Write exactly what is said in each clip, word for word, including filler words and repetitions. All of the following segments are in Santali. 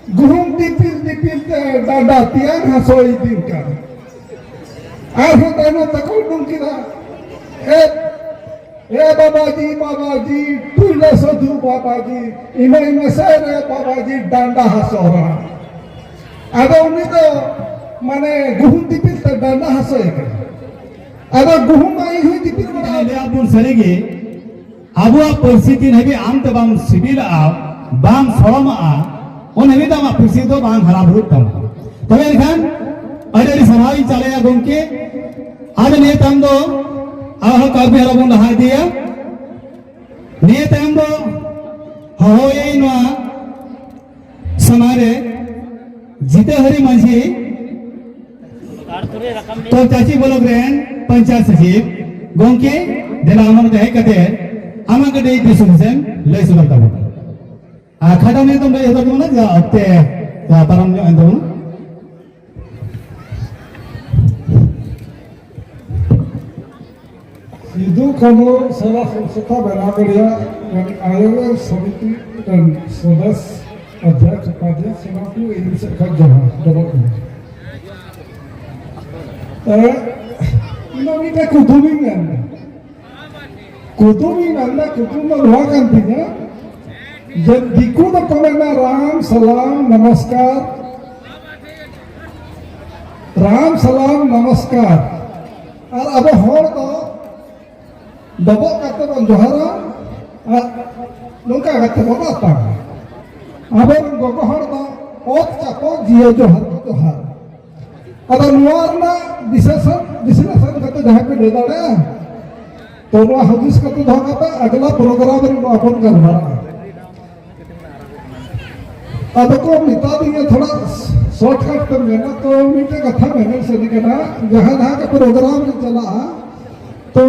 ᱜᱩᱦᱩᱢ ᱫᱤᱯᱤᱞ ᱫᱤᱯᱤᱞ ᱛᱮ ᱰᱟᱸᱰᱟ ᱛᱮᱭᱟᱝ ᱦᱟᱹᱥᱩᱭ ᱫᱤᱱ ᱠᱟᱱ᱾ ᱟᱨᱦᱚᱸ ᱛᱟᱭᱱᱚᱢ ᱛᱮᱠᱚ ᱩᱰᱩᱝ ᱠᱮᱫᱟ, ᱮ, ᱮ ᱵᱟᱵᱟᱡᱤ, ᱵᱟᱵᱟᱡᱤ, ᱴᱩᱭᱞᱟᱹ ᱥᱟᱹᱫᱷᱩ ᱵᱟᱵᱟᱡᱤ, ᱤᱢᱟᱹᱭ ᱢᱮᱥᱮ ᱨᱮ ᱵᱟᱵᱟᱡᱤ, ᱰᱟᱸᱰᱟ ᱦᱟᱹᱥᱩ ᱨᱟᱱ᱾ ᱟᱫᱚ ᱩᱱᱤ ᱫᱚ ᱢᱟᱱᱮ ᱜᱩᱦᱩᱢ ᱫᱤᱯᱤᱞ ᱛᱮ ᱰᱟᱸᱰᱟ ᱦᱟᱹᱥᱩᱭᱮ ᱠᱟᱱᱟ᱾ ᱟᱫᱚ ᱜᱩᱦᱩᱢ ᱢᱟ ᱤᱧ ᱦᱚᱸᱧ ᱫᱤᱯᱤᱞ ᱵᱟᱲᱟ ᱞᱟᱹᱭ ᱟᱵᱚᱱ ᱥᱟᱹᱨᱤᱜᱮ, ᱟᱵᱚᱣᱟᱜ ᱯᱟᱹᱨᱥᱤ ᱛᱤᱱ ᱦᱟᱹᱵᱤᱡ ᱟᱢ ᱛᱮ ᱵᱟᱢ ᱥᱤᱵᱤᱞᱟᱜᱼᱟ, ᱵᱟᱢ ᱥᱚᱲᱚᱢᱟᱜᱼᱟ, ᱩᱱ ᱦᱟᱹᱵᱤᱡ ᱫᱚ ᱟᱢᱟᱜ ᱯᱟᱹᱨᱥᱤ ᱫᱚ ᱵᱟᱝ ᱦᱟᱨᱟ ᱵᱩᱨᱩᱜ ᱛᱟᱢᱟ᱾ ᱛᱚᱵᱮ ᱮᱱᱠᱷᱟᱱ ᱟᱹᱰᱤ ᱟᱹᱰᱤ ᱥᱟᱨᱦᱟᱣ ᱤᱧ ᱪᱟᱞᱮᱭᱟ ᱜᱚᱢᱠᱮ᱾ ᱟᱫᱚ ᱱᱤᱭᱟᱹ ᱛᱟᱭᱚᱢ ᱫᱚ ᱟᱨᱦᱚᱸ ᱠᱟᱹᱢᱤ ᱦᱚᱨᱟ ᱵᱚᱱ ᱞᱟᱦᱟ ᱤᱫᱤᱭᱟ᱾ ᱱᱤᱭᱟᱹ ᱛᱟᱭᱚᱢ ᱫᱚ ᱦᱚᱦᱚᱭᱟᱹᱧ ᱱᱚᱣᱟ ᱥᱟᱢᱟᱝ ᱨᱮ ᱡᱤᱛᱟᱹ ᱦᱟᱹᱨᱤ ᱢᱟᱹᱡᱷᱤ, ᱛᱚ ᱪᱟᱪᱤ ᱵᱞᱚᱠ ᱨᱮᱱ ᱯᱚᱧᱪᱟᱭᱮᱛ ᱥᱚᱪᱤᱵᱽ ᱜᱚᱢᱠᱮ, ᱫᱮᱞᱟ ᱟᱢᱟᱜ ᱦᱮᱡ ᱠᱟᱛᱮ ᱟᱢᱟᱜ ᱠᱟᱹᱴᱤᱡ ᱫᱤᱥ ᱦᱩᱫᱤᱥ ᱮᱢ ᱞᱟᱹᱭ ᱥᱚᱫᱚᱨ ᱛᱟᱵᱚᱱᱟ᱾ ᱟᱨ ᱠᱷᱟᱴᱚ ᱱᱤᱭᱟᱹ ᱫᱚᱢ ᱞᱟᱹᱭ ᱥᱚᱫᱚᱨ ᱛᱟᱵᱚᱱᱟ, ᱡᱟ ᱚᱠᱛᱮ ᱡᱟ ᱯᱟᱨᱚᱢ ᱧᱚᱜ ᱮᱱ ᱛᱟᱵᱚᱱᱟ᱾ ᱥᱤᱫᱩ ᱠᱟᱹᱱᱦᱩ ᱥᱮᱵᱟ ᱥᱚᱝᱥᱛᱷᱟ ᱵᱮᱱᱟᱣ ᱫᱟᱲᱮᱭᱟᱜ ᱨᱮᱱ ᱟᱭᱳ ᱥᱚᱢᱤᱛᱤ ᱨᱮᱱ ᱥᱚᱫᱚᱥ ᱚᱫᱷᱭᱚᱠᱥ ᱩᱯᱟᱫᱷᱭᱚᱠᱥ ᱥᱟᱱᱟᱢ ᱠᱚ ᱤᱧ ᱥᱮᱫ ᱠᱷᱚᱱ ᱡᱚᱦᱟᱨ ᱰᱚᱵᱚᱜ ᱠᱟᱱᱟ᱾ ᱮ, ᱤᱧ ᱫᱚ ᱢᱤᱫᱴᱮᱡ ᱠᱩᱫᱩᱢᱤᱧ ᱢᱮᱱᱫᱟ᱾ ᱠᱩᱫᱩᱢᱤᱧ ᱢᱮᱱᱫᱟ, ᱠᱩᱫᱩᱢ ᱫᱚ ᱱᱚᱣᱟ ᱠᱟᱱ ᱛᱤᱧᱟ ᱡᱮ ᱫᱤᱠᱩ ᱫᱚᱠᱚ ᱢᱮᱱᱟ ᱨᱟᱢ ᱥᱟᱞᱟᱢ ᱱᱚᱢᱚᱥᱠᱟᱨ, ᱨᱟᱢ ᱥᱟᱞᱟᱢ ᱱᱚᱢᱚᱥᱠᱟᱨ, ᱟᱨ ᱟᱵᱚ ᱦᱚᱲ ᱫᱚ ᱰᱚᱵᱚᱜ ᱠᱟᱛᱮ ᱵᱚᱱ ᱡᱚᱦᱟᱨᱟ ᱟᱨ ᱱᱚᱝᱠᱟ ᱠᱟᱛᱮ ᱵᱚᱱ ᱟᱛᱟᱝᱟ᱾ ᱟᱵᱚᱨᱮᱱ ᱜᱚᱜᱚ ᱦᱚᱲ ᱫᱚ ᱚᱛ ᱪᱟᱯᱚ ᱡᱤᱭᱟᱹ ᱡᱚᱦᱟᱨ ᱠᱚ ᱡᱚᱦᱟᱨᱟ᱾ ᱟᱫᱚ ᱱᱚᱣᱟ ᱨᱮᱱᱟᱜ ᱵᱤᱥᱞᱮᱥᱚᱱ, ᱵᱤᱥᱞᱮᱥᱚᱱ ᱠᱟᱛᱮ ᱡᱟᱦᱟᱸ ᱯᱮ ᱞᱟᱹᱭ ᱫᱟᱲᱮᱭᱟᱜᱼᱟ, ᱛᱚ ᱱᱚᱣᱟ ᱦᱩᱫᱤᱥ ᱠᱟᱛᱮ ᱫᱚᱦᱚ ᱠᱟᱛᱮ ᱟᱜᱽᱞᱟ ᱯᱨᱳᱜᱨᱟᱢ ᱨᱮ ᱱᱚᱣᱟ ᱵᱚᱱ ᱜᱟᱞᱢᱟᱨᱟᱜᱼᱟ᱾ ᱟᱫᱚ ᱠᱚ ᱢᱮᱛᱟ ᱫᱤᱧᱟ ᱛᱷᱚᱲᱟ ᱥᱚᱨᱴᱠᱟᱴ ᱛᱮ ᱢᱮᱱᱟ, ᱛᱚ ᱢᱤᱫᱴᱮᱡ ᱠᱟᱛᱷᱟ ᱢᱮᱱ ᱥᱟᱹᱨᱤ ᱠᱟᱱᱟ, ᱡᱟᱦᱟᱸ ᱡᱟᱦᱟᱸ ᱠᱚ ᱯᱨᱳᱜᱨᱟᱢ ᱨᱮ ᱪᱟᱞᱟᱜᱼᱟ, ᱛᱚ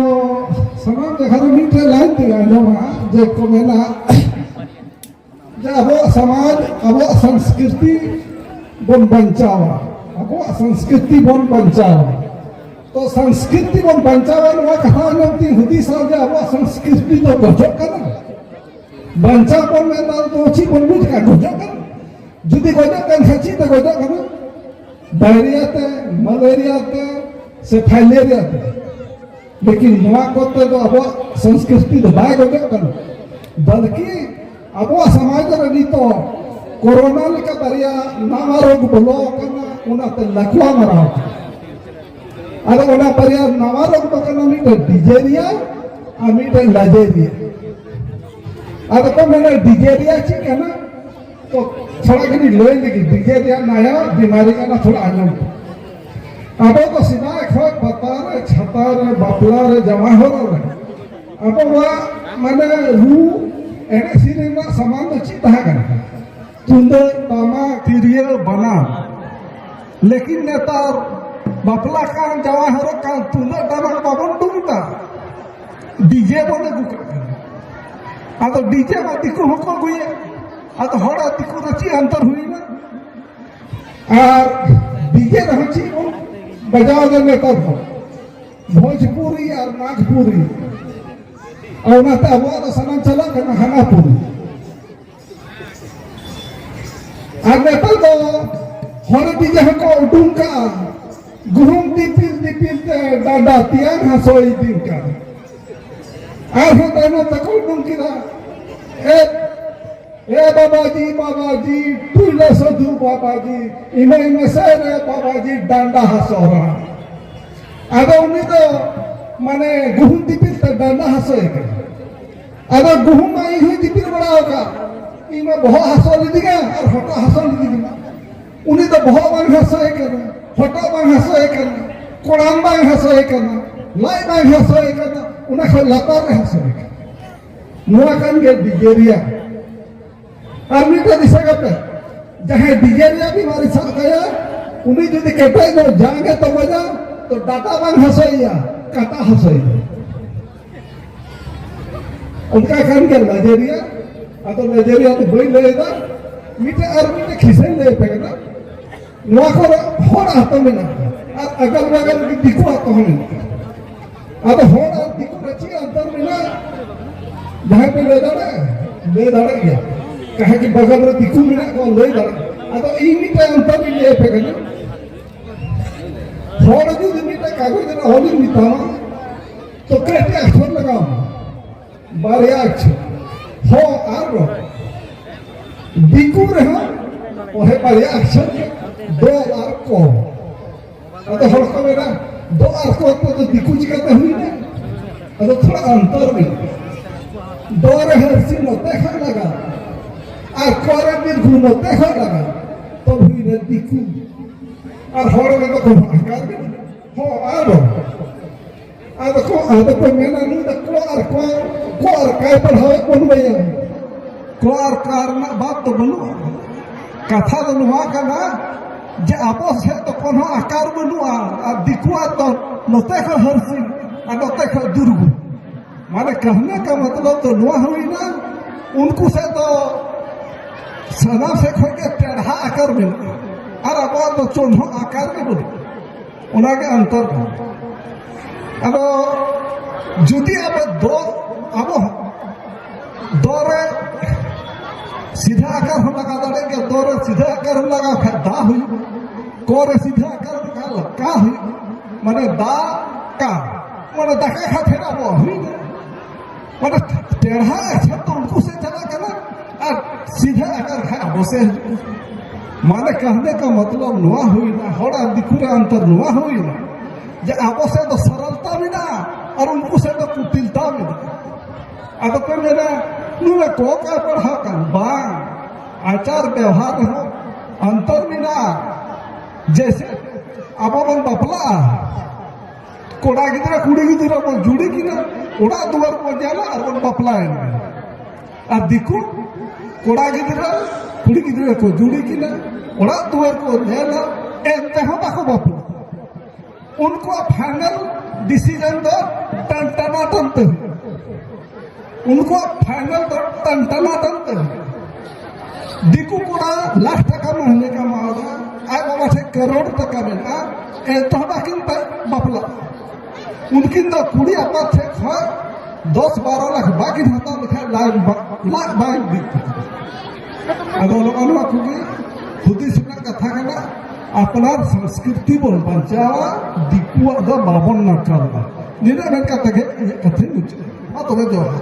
ᱥᱟᱱᱟᱢ ᱡᱟᱭᱜᱟ ᱨᱮ ᱢᱤᱫᱴᱮᱡ ᱞᱟᱭᱤᱱ ᱛᱮ ᱟᱸᱡᱚᱢᱟ ᱡᱮ ᱠᱚ ᱢᱮᱱᱟ ᱡᱮ ᱟᱵᱚᱣᱟᱜ ᱥᱚᱢᱟᱡᱽ, ᱟᱵᱚᱣᱟᱜ ᱥᱚᱝᱥᱠᱨᱤᱛᱤ ᱵᱚᱱ ᱵᱟᱧᱪᱟᱣᱟ, ᱟᱵᱚᱣᱟᱜ ᱥᱚᱝᱥᱠᱨᱤᱛᱤ ᱵᱚᱱ ᱵᱟᱧᱪᱟᱣᱟ᱾ ᱛᱚ ᱥᱚᱝᱥᱠᱨᱤᱛᱤ ᱵᱚᱱ ᱵᱟᱧᱪᱟᱣᱟ, ᱱᱚᱣᱟ ᱠᱟᱛᱷᱟ ᱟᱸᱡᱚᱢ ᱛᱤᱧ ᱦᱩᱫᱤᱥᱟ ᱡᱮ ᱟᱵᱚᱣᱟᱜ ᱥᱚᱝᱥᱠᱨᱤᱛᱤ ᱫᱚ ᱜᱚᱡᱚᱜ ᱠᱟᱱᱟ᱾ ᱵᱟᱧᱪᱟᱣ ᱵᱚᱱ ᱢᱮᱱᱫᱟ, ᱛᱚ ᱪᱮᱫ ᱵᱚᱱ ᱵᱩᱡᱽ ᱠᱟᱜᱼᱟ? ᱜᱚᱡᱚᱜ ᱠᱟᱱᱟ᱾ ᱡᱩᱫᱤ ᱜᱚᱡᱚᱜ ᱠᱟᱱ ᱠᱷᱟᱱ ᱪᱮᱫ ᱛᱮ ᱜᱚᱡᱚᱜ ᱠᱟᱱᱟ? ᱰᱟᱭᱨᱤᱭᱟ ᱛᱮ, ᱢᱟᱞᱮᱨᱤᱭᱟ ᱛᱮ, ᱥᱮ ᱯᱷᱟᱭᱞᱮᱨᱤᱭᱟ ᱛᱮ᱾ ᱞᱮᱠᱤᱱ ᱱᱚᱣᱟ ᱠᱚᱛᱮ ᱫᱚ ᱟᱵᱚᱣᱟᱜ ᱥᱚᱝᱥᱠᱨᱤᱛᱤ ᱫᱚ ᱵᱟᱭ ᱜᱚᱡᱚᱜ ᱠᱟᱱᱟ, ᱵᱚᱞᱠᱤ ᱟᱵᱚᱣᱟᱜ ᱥᱚᱢᱟᱡᱽ ᱨᱮ ᱱᱤᱛᱚᱜ ᱠᱳᱨᱳᱱᱟ ᱞᱮᱠᱟ ᱵᱟᱨᱭᱟ ᱱᱟᱣᱟ ᱨᱳᱜᱽ ᱵᱚᱞᱚ ᱟᱠᱟᱱᱟ, ᱚᱱᱟᱛᱮ ᱞᱟᱠᱣᱟ ᱢᱟᱨᱟᱣ ᱠᱟᱱᱟ᱾ ᱟᱫᱚ ᱚᱱᱟ ᱵᱟᱨᱭᱟ ᱱᱟᱣᱟ ᱨᱳᱜᱽ ᱫᱚ ᱠᱟᱱᱟ ᱢᱤᱫᱴᱮᱱ ᱰᱤᱡᱮᱨᱤᱭᱟ ᱟᱨ ᱢᱤᱫᱴᱮᱱ ᱞᱟᱡᱮᱨᱤᱭᱟ᱾ ᱟᱫᱚ ᱠᱚ ᱢᱮᱱᱟ ᱰᱤᱡᱮᱨᱤᱭᱟ ᱪᱮᱫ ᱠᱟᱱᱟ? ᱛᱚ ᱛᱷᱚᱲᱟ ᱜᱟᱱᱤᱧ ᱞᱟᱹᱭ ᱞᱮᱜᱮ, ᱰᱤᱡᱮᱨᱤᱭᱟ ᱱᱟᱣᱟ ᱵᱤᱢᱟᱨᱤ ᱠᱟᱱᱟ, ᱛᱷᱚᱲᱟ ᱟᱸᱡᱚᱢ ᱯᱮ᱾ ᱟᱵᱚ ᱫᱚ ᱥᱮᱫᱟᱭ ᱠᱷᱚᱱ ᱯᱟᱛᱟ ᱨᱮ, ᱪᱷᱟᱛᱟ ᱨᱮ, ᱵᱟᱯᱞᱟ ᱨᱮ, ᱡᱟᱶᱟᱭ ᱦᱚᱨᱚᱜ ᱨᱮ ᱟᱵᱚᱣᱟᱜ ᱢᱟᱱᱮ ᱨᱩ, ᱮᱱᱮᱡ ᱥᱮᱨᱮᱧ ᱨᱮᱱᱟᱜ ᱥᱟᱢᱟᱱ ᱫᱚ ᱪᱮᱫ ᱛᱟᱦᱮᱸ ᱠᱟᱱᱟ? ᱛᱩᱢᱫᱟᱹᱜ, ᱴᱟᱢᱟᱠ, ᱛᱤᱨᱭᱳ, ᱵᱟᱱᱟᱢ᱾ ᱞᱮᱠᱤᱱ ᱱᱮᱛᱟᱨ ᱵᱟᱯᱞᱟ ᱠᱟᱱ, ᱡᱟᱶᱟᱭ ᱦᱚᱨᱚᱜ ᱠᱟᱱ, ᱛᱩᱢᱫᱟᱹᱜ ᱴᱟᱢᱟᱠ ᱵᱟᱵᱚᱱ ᱰᱩᱝ ᱮᱫᱟ, ᱰᱤᱡᱮ ᱵᱚᱱ ᱟᱹᱜᱩ ᱠᱟᱜ ᱠᱟᱱᱟ᱾ ᱟᱫᱚ ᱰᱤᱡᱮ ᱢᱟ ᱫᱤᱠᱩ ᱦᱚᱸᱠᱚ ᱟᱹᱜᱩᱭᱟ, ᱟᱫᱚ ᱦᱚᱲ ᱟᱨ ᱫᱤᱠᱩ ᱫᱚ ᱪᱮᱫ ᱚᱱᱛᱚᱨ ᱦᱩᱭᱱᱟ? ᱟᱨ ᱰᱤᱡᱮ ᱨᱮᱦᱚᱸ ᱪᱮᱫ ᱵᱚᱱ ᱵᱟᱡᱟᱣ ᱮᱫᱟ ᱱᱮᱛᱟᱨ ᱫᱚ? ᱵᱷᱳᱡᱽᱯᱩᱨᱤ ᱟᱨ ᱱᱟᱜᱽᱯᱩᱨᱤ᱾ ᱟᱨ ᱚᱱᱟᱛᱮ ᱟᱵᱚᱣᱟᱜ ᱫᱚ ᱥᱟᱱᱟᱢ ᱪᱟᱞᱟᱜ ᱠᱟᱱᱟ ᱦᱟᱱᱟ ᱯᱩᱨᱤ᱾ ᱟᱨ ᱱᱮᱛᱟᱨ ᱫᱚ ᱦᱚᱲ ᱰᱤᱡᱮ ᱦᱚᱸᱠᱚ ᱩᱰᱩᱝ ᱠᱟᱜᱼᱟ, ᱜᱩᱦᱩᱢ ᱫᱤᱯᱤᱞ ᱫᱤᱯᱤᱞ ᱛᱮ ᱰᱟᱸᱰᱟ ᱛᱮᱭᱟᱝ ᱦᱟᱹᱥᱩᱭ ᱤᱫᱤ ᱠᱟᱱᱟ᱾ ᱟᱨᱦᱚᱸ ᱛᱟᱭᱱᱚᱢ ᱛᱮᱠᱚ ᱩᱰᱩᱝ ᱠᱮᱫᱟ, ᱮ, ᱮ ᱵᱟᱵᱟᱡᱤ, ᱵᱟᱵᱟᱡᱤ, ᱴᱩᱭᱞᱟᱹ ᱥᱟᱹᱫᱷᱩ ᱵᱟᱵᱟᱡᱤ, ᱤᱱᱟᱹ ᱤᱱᱟᱹ ᱥᱮ ᱨᱮ ᱵᱟᱵᱟᱡᱤ ᱰᱟᱸᱰᱟ ᱦᱟᱹᱥᱩ ᱨᱟᱱ᱾ ᱟᱫᱚ ᱩᱱᱤ ᱫᱚ ᱢᱟᱱᱮ ᱜᱩᱦᱩᱢ ᱫᱤᱯᱤᱞ ᱛᱮ ᱰᱟᱸᱰᱟ ᱦᱟᱹᱥᱩᱭᱮ ᱠᱟᱱᱟ᱾ ᱟᱫᱚ ᱜᱩᱦᱩᱢ ᱢᱟ ᱤᱧ ᱦᱚᱸᱧ ᱫᱤᱯᱤᱞ ᱵᱟᱲᱟ ᱟᱠᱟᱫ, ᱤᱧ ᱢᱟ ᱵᱚᱦᱚᱜ ᱦᱟᱹᱥᱩ ᱞᱤᱫᱤᱧᱟ ᱟᱨ ᱦᱚᱴᱚᱜ ᱦᱟᱹᱥᱩ ᱞᱤᱫᱤᱧᱟ᱾ ᱩᱱᱤ ᱫᱚ ᱵᱚᱦᱚᱜ ᱵᱟᱝ ᱦᱟᱹᱥᱩᱭᱮ ᱠᱟᱱᱟ, ᱦᱚᱴᱚᱜ ᱵᱟᱝ ᱦᱟᱹᱥᱩᱭᱮ ᱠᱟᱱᱟ, ᱠᱚᱲᱟᱢ ᱵᱟᱝ ᱦᱟᱹᱥᱩᱭᱮ ᱠᱟᱱᱟ, ᱞᱟᱡ ᱵᱟᱝ ᱦᱟᱹᱥᱩᱭᱮ ᱠᱟᱱᱟ, ᱚᱱᱟ ᱠᱷᱚᱱ ᱞᱟᱛᱟᱨ ᱨᱮ ᱦᱟᱹᱥᱩᱭᱮ ᱠᱟᱱᱟ᱾ ᱱᱚᱣᱟ ᱠᱟᱱ ᱜᱮ ᱰᱤᱡᱮᱨᱤᱭᱟ᱾ ᱟᱨ ᱢᱤᱫᱴᱮᱱ ᱫᱤᱥᱟᱹ ᱠᱟᱯᱮ, ᱡᱟᱦᱟᱸᱭ ᱰᱤᱡᱮᱨᱤᱭᱟ ᱵᱤᱢᱟᱨᱤ ᱥᱟᱵ ᱠᱟᱭᱟ, ᱩᱱᱤ ᱡᱩᱫᱤ ᱠᱮᱴᱮᱡ ᱧᱚᱜ ᱡᱟᱝ ᱮ ᱛᱚᱜᱚᱡᱟ, ᱛᱚ ᱰᱟᱴᱟ ᱵᱟᱝ ᱦᱟᱹᱥᱩᱭᱮᱭᱟ, ᱠᱟᱴᱟ ᱦᱟᱹᱥᱩᱭᱮᱭᱟ᱾ ᱚᱱᱠᱟ ᱠᱟᱱ ᱜᱮᱭᱟ ᱞᱟᱡᱮᱨᱤᱭᱟ᱾ ᱟᱫᱚ ᱞᱟᱡᱮᱨᱤᱭᱟ ᱫᱚ ᱵᱟᱹᱧ ᱞᱟᱹᱭ ᱮᱫᱟ, ᱢᱤᱫᱴᱮᱡ ᱟᱨ ᱢᱤᱫᱴᱮᱡ ᱠᱷᱤᱥᱟᱹᱧ ᱞᱟᱹᱭ ᱟᱯᱮ ᱠᱟᱱᱟ᱾ ᱱᱚᱣᱟ ᱠᱚᱨᱮ ᱦᱚᱲ ᱟᱛᱳ ᱢᱮᱱᱟᱜᱼᱟ, ᱟᱨ ᱟᱜᱟᱞ ᱵᱟᱜᱟᱞ ᱨᱮᱜᱮ ᱫᱤᱠᱩ ᱟᱛᱳ ᱦᱚᱸ ᱢᱮᱱᱟᱜᱼᱟ᱾ ᱟᱫᱚ ᱦᱚᱲ ᱟᱨ ᱫᱤᱠᱩ ᱨᱮ ᱪᱮᱫ ᱚᱱᱛᱚᱨ ᱢᱮᱱᱟᱜᱼᱟ? ᱡᱟᱦᱟᱸᱭ ᱯᱮ ᱞᱟᱹᱭ ᱫᱟᱲᱮᱭᱟᱜᱼᱟ, ᱞᱟᱹᱭ ᱫᱟᱲᱮᱭᱟᱜ ᱜᱮᱭᱟ᱾ ᱡᱟᱦᱟᱸ ᱠᱤ ᱵᱟᱜᱟᱱ ᱨᱮ ᱫᱤᱠᱩ ᱢᱮᱱᱟᱜ ᱠᱚᱣᱟ, ᱞᱟᱹᱭ ᱫᱟᱲᱮᱭᱟᱜᱼᱟ᱾ ᱟᱫᱚ ᱤᱧ ᱢᱤᱫᱴᱟᱝ ᱚᱱᱛᱚᱨ ᱤᱧ ᱞᱟᱹᱭ ᱟᱯᱮ ᱠᱟᱱᱟ᱾ ᱦᱚᱲ ᱡᱩᱫᱤ ᱢᱤᱫᱴᱟᱝ ᱠᱟᱜᱚᱡᱽ ᱨᱮ ᱚᱞᱤᱧ ᱢᱮᱛᱟᱢᱟ, ᱛᱚ ᱠᱟᱹᱴᱤᱡ ᱟᱠᱷᱚᱨ ᱞᱟᱜᱟᱣ ᱟᱢᱟ, ᱵᱟᱨᱭᱟ ᱟᱠᱷᱚᱨ, ᱦᱚ ᱟᱨ ᱨᱚ᱾ ᱫᱤᱠᱩ ᱨᱮᱦᱚᱸ ᱚᱦᱮ ᱵᱟᱨᱭᱟ ᱟᱠᱷᱚᱨ ᱜᱮ, ᱫᱚ ᱟᱨ ᱠᱚ᱾ ᱟᱫᱚ ᱦᱚᱲ ᱠᱚ ᱢᱮᱱᱟ, ᱫᱚ ᱟᱨ ᱠᱚ ᱛᱮᱫᱚ ᱫᱤᱠᱩ ᱪᱤᱠᱟᱹᱛᱮ ᱦᱩᱭᱱᱟ? ᱟᱫᱚ ᱛᱷᱚᱲᱟ ᱚᱱᱛᱚᱨ ᱢᱮᱱᱟᱜᱼᱟ᱾ ᱫᱚ ᱨᱮ ᱦᱟᱹᱨᱥᱤ ᱱᱚᱛᱮ ᱠᱷᱚᱱ ᱞᱟᱜᱟᱣ, ᱟᱨ ᱠᱚ ᱨᱮ ᱫᱤᱨᱜᱷᱩ ᱱᱚᱛᱮ ᱠᱷᱚᱱ ᱞᱟᱜᱟᱣ, ᱛᱚ ᱦᱩᱭᱱᱟ ᱫᱤᱠᱩ᱾ ᱟᱨ ᱦᱚᱲ ᱨᱮᱫᱚ ᱠᱚ ᱟᱠᱟᱨ ᱜᱮ, ᱦᱚᱸ ᱟᱨ ᱨᱚ᱾ ᱟᱫᱚ ᱠᱚ, ᱟᱫᱚ ᱠᱚ ᱢᱮᱱᱟ, "ᱱᱩᱭ ᱫᱚ ᱠᱚ ᱟᱨ ᱠᱚ, ᱠᱚ ᱟᱨ ᱠᱟᱭ ᱯᱟᱲᱦᱟᱣᱮᱫ ᱵᱚᱱ ᱵᱚᱭᱟ?" ᱠᱚ ᱟᱨ ᱠᱟ ᱨᱮᱱᱟᱜ ᱵᱟᱫ ᱫᱚ ᱵᱟᱹᱱᱩᱜᱼᱟ᱾ ᱠᱟᱛᱷᱟ ᱫᱚ ᱱᱚᱣᱟ ᱠᱟᱱᱟ ᱡᱮ ᱟᱵᱚ ᱥᱮᱫ ᱫᱚ ᱠᱳᱱᱳ ᱟᱠᱟᱨ ᱵᱟᱹᱱᱩᱜᱼᱟ, ᱟᱨ ᱫᱤᱠᱩᱣᱟᱜ ᱫᱚ ᱱᱚᱛᱮ ᱠᱷᱚᱱ ᱦᱟᱹᱨᱥᱤ ᱟᱨ ᱱᱚᱛᱮ ᱠᱷᱚᱱ ᱫᱩᱨᱜᱩ᱾ ᱢᱟᱱᱮ ᱠᱟᱹᱦᱱᱤ ᱠᱟ ᱢᱚᱛᱞᱚᱵ ᱫᱚ ᱱᱚᱣᱟ ᱦᱩᱭᱱᱟ, ᱩᱱᱠᱩ ᱥᱮᱫ ᱫᱚ ᱥᱟᱱᱟᱢ ᱥᱮᱫ ᱠᱷᱚᱱ ᱜᱮ ᱴᱮᱲᱦᱟ ᱟᱠᱟᱨ ᱢᱮᱱᱟᱜᱼᱟ, ᱟᱨ ᱟᱵᱚᱣᱟᱜ ᱫᱚ ᱪᱚᱸᱫᱷᱚ ᱟᱠᱟᱨ ᱜᱮ ᱵᱟᱹᱱᱩᱜᱼᱟ᱾ ᱚᱱᱟᱜᱮ ᱚᱱᱛᱚᱨ ᱫᱚ᱾ ᱟᱫᱚ ᱡᱩᱫᱤ ᱟᱵᱚ ᱫᱚ, ᱟᱵᱚ ᱫᱚ ᱨᱮ ᱥᱤᱫᱷᱟᱹ ᱟᱠᱟᱨ ᱦᱚᱸ ᱞᱟᱜᱟᱣ ᱫᱟᱲᱮᱭᱟᱜ ᱜᱮᱭᱟ, ᱫᱚ ᱨᱮ ᱥᱤᱫᱷᱟᱹ ᱟᱠᱟᱨ ᱦᱚᱸ ᱞᱟᱜᱟᱣ ᱠᱷᱟᱱ ᱫᱟ ᱦᱩᱭᱩᱜᱼᱟ, ᱠᱚ ᱨᱮ ᱥᱤᱫᱷᱟᱹ ᱟᱠᱟᱨ ᱦᱚᱸ ᱞᱟᱜᱟᱣ ᱠᱟ ᱦᱩᱭᱩᱜᱼᱟ, ᱢᱟᱱᱮ ᱫᱟ ᱠᱟ, ᱢᱟᱱᱮ ᱫᱟᱠᱟ ᱠᱷᱟᱱ ᱯᱷᱮᱨ ᱟᱵᱚ ᱦᱩᱭᱩᱜᱼᱟ᱾ ᱢᱟᱱᱮ ᱴᱮᱲᱦᱟ ᱟᱠᱷᱟᱨ ᱫᱚ ᱩᱱᱠᱩ ᱥᱮᱫ ᱪᱟᱞᱟᱜ ᱠᱟᱱᱟ ᱟᱨ ᱥᱤᱫᱷᱟᱹ ᱟᱠᱷᱟᱨ ᱠᱷᱟᱱ ᱟᱵᱚ ᱥᱮᱫ ᱦᱤᱡᱩᱜ ᱠᱟᱱᱟ᱾ ᱢᱟᱱᱮ ᱠᱟᱦᱱᱮ ᱠᱟ ᱢᱚᱛᱞᱚᱵ ᱱᱚᱣᱟ ᱦᱩᱭᱱᱟ, ᱦᱚᱲ ᱟᱨ ᱫᱤᱠᱩ ᱨᱮ ᱚᱱᱛᱚᱨ ᱱᱚᱣᱟ ᱦᱩᱭᱱᱟ ᱡᱮ ᱟᱵᱚ ᱥᱮᱫ ᱫᱚ ᱥᱚᱨᱚᱞᱛᱟ ᱢᱮᱱᱟᱜᱼᱟ ᱟᱨ ᱩᱱᱠᱩ ᱥᱮᱫ ᱫᱚ ᱠᱩᱴᱤᱞᱛᱟ ᱢᱮᱱᱟᱜᱼᱟ᱾ ᱟᱫᱚ ᱠᱚ ᱢᱮᱱᱟ, "ᱱᱩᱭ ᱫᱚ ᱠᱚᱠ ᱮ ᱯᱟᱲᱦᱟᱣ ᱠᱟᱱ?" ᱵᱟᱝ, ᱟᱪᱟᱨ ᱵᱮᱣᱦᱟᱨ ᱨᱮᱦᱚᱸ ᱚᱱᱛᱚᱨ ᱢᱮᱱᱟᱜᱼᱟ᱾ ᱡᱮᱭᱥᱮ ᱟᱵᱚ ᱵᱚᱱ ᱵᱟᱯᱞᱟᱜᱼᱟ, ᱠᱚᱲᱟ ᱜᱤᱫᱽᱨᱟᱹ ᱠᱩᱲᱤ ᱜᱤᱫᱽᱨᱟᱹ ᱵᱚᱱ ᱡᱩᱲᱤ ᱠᱤᱱᱟ, ᱚᱲᱟᱜ ᱫᱩᱣᱟᱹᱨ ᱵᱚᱱ ᱧᱮᱞᱟ ᱟᱨ ᱵᱚᱱ ᱵᱟᱯᱞᱟᱭᱮᱱ ᱜᱮ᱾ ᱟᱨ ᱫᱤᱠᱩ ᱠᱚᱲᱟ ᱜᱤᱫᱽᱨᱟᱹ ᱠᱩᱲᱤ ᱜᱤᱫᱽᱨᱟᱹ ᱠᱚ ᱡᱩᱲᱤ ᱠᱤᱱᱟ, ᱚᱲᱟᱜ ᱫᱩᱣᱟᱹᱨ ᱠᱚ ᱧᱮᱞᱟ, ᱮᱱᱛᱮ ᱦᱚᱸ ᱵᱟᱠᱚ ᱵᱟᱯᱞᱟᱜᱼᱟ᱾ ᱩᱱᱠᱩᱣᱟᱜ final decision ᱫᱚ ᱴᱟᱱᱴᱟᱱᱟ ᱴᱟᱱᱴᱟᱹ ᱦᱩᱭᱩᱜᱼᱟ᱾ ᱩᱱᱠᱩᱣᱟᱜ final ᱫᱚ ᱴᱟᱱᱴᱟᱱᱟ ᱴᱟᱱᱴᱟᱹ ᱦᱩᱭᱩᱜᱼᱟ᱾ ᱫᱤᱠᱩ ᱠᱚᱲᱟ ᱞᱟᱠᱷ ᱴᱟᱠᱟ ᱢᱟᱹᱦᱱᱟᱹ ᱠᱟᱢᱟᱣᱫᱟ, ᱟᱡ ᱵᱟᱵᱟ ᱴᱷᱮᱱ ᱠᱟᱨᱳᱲ ᱴᱟᱠᱟ ᱢᱮᱱᱟᱜᱼᱟ, ᱮᱱᱛᱮᱦᱚᱸ ᱵᱟᱹᱠᱤᱱ ᱵᱟᱯᱞᱟᱜᱼᱟ᱾ ᱩᱱᱠᱤᱱ ᱫᱚ ᱠᱩᱲᱤ ᱟᱯᱟᱛ ᱴᱷᱮᱱ ᱠᱷᱚᱱ ᱫᱚᱥ ᱵᱟᱨᱚ ᱞᱟᱠᱷ ᱵᱟᱠᱤᱱ ᱦᱟᱛᱟᱣ ᱞᱮᱠᱷᱟᱱ ᱞᱟᱡ ᱵᱟ- ᱞᱟᱡ ᱵᱟᱭ ᱵᱤᱜ ᱛᱟᱠᱚᱣᱟ᱾ ᱟᱫᱚ ᱱᱚᱜᱼᱚ ᱱᱚᱣᱟ ᱠᱚᱜᱮ ᱦᱩᱫᱤᱥ ᱨᱮᱱᱟᱜ ᱠᱟᱛᱷᱟ ᱠᱟᱱᱟ᱾ ᱟᱯᱱᱟᱨ ᱥᱚᱝᱥᱠᱨᱤᱛᱤ ᱵᱚᱱ ᱵᱟᱧᱪᱟᱣᱟ, ᱫᱤᱠᱩᱣᱟᱜ ᱫᱚ ᱵᱟᱵᱚᱱ ᱱᱟᱨᱠᱟᱣᱟ᱾ ᱱᱤᱱᱟᱹᱜ ᱢᱮᱱ ᱠᱟᱛᱮ ᱜᱮ ᱤᱧᱟᱹᱜ ᱠᱟᱛᱷᱟᱧ ᱢᱩᱪᱟᱹᱫ᱾ ᱢᱟ ᱛᱚᱵᱮ ᱡᱚᱦᱟᱨ᱾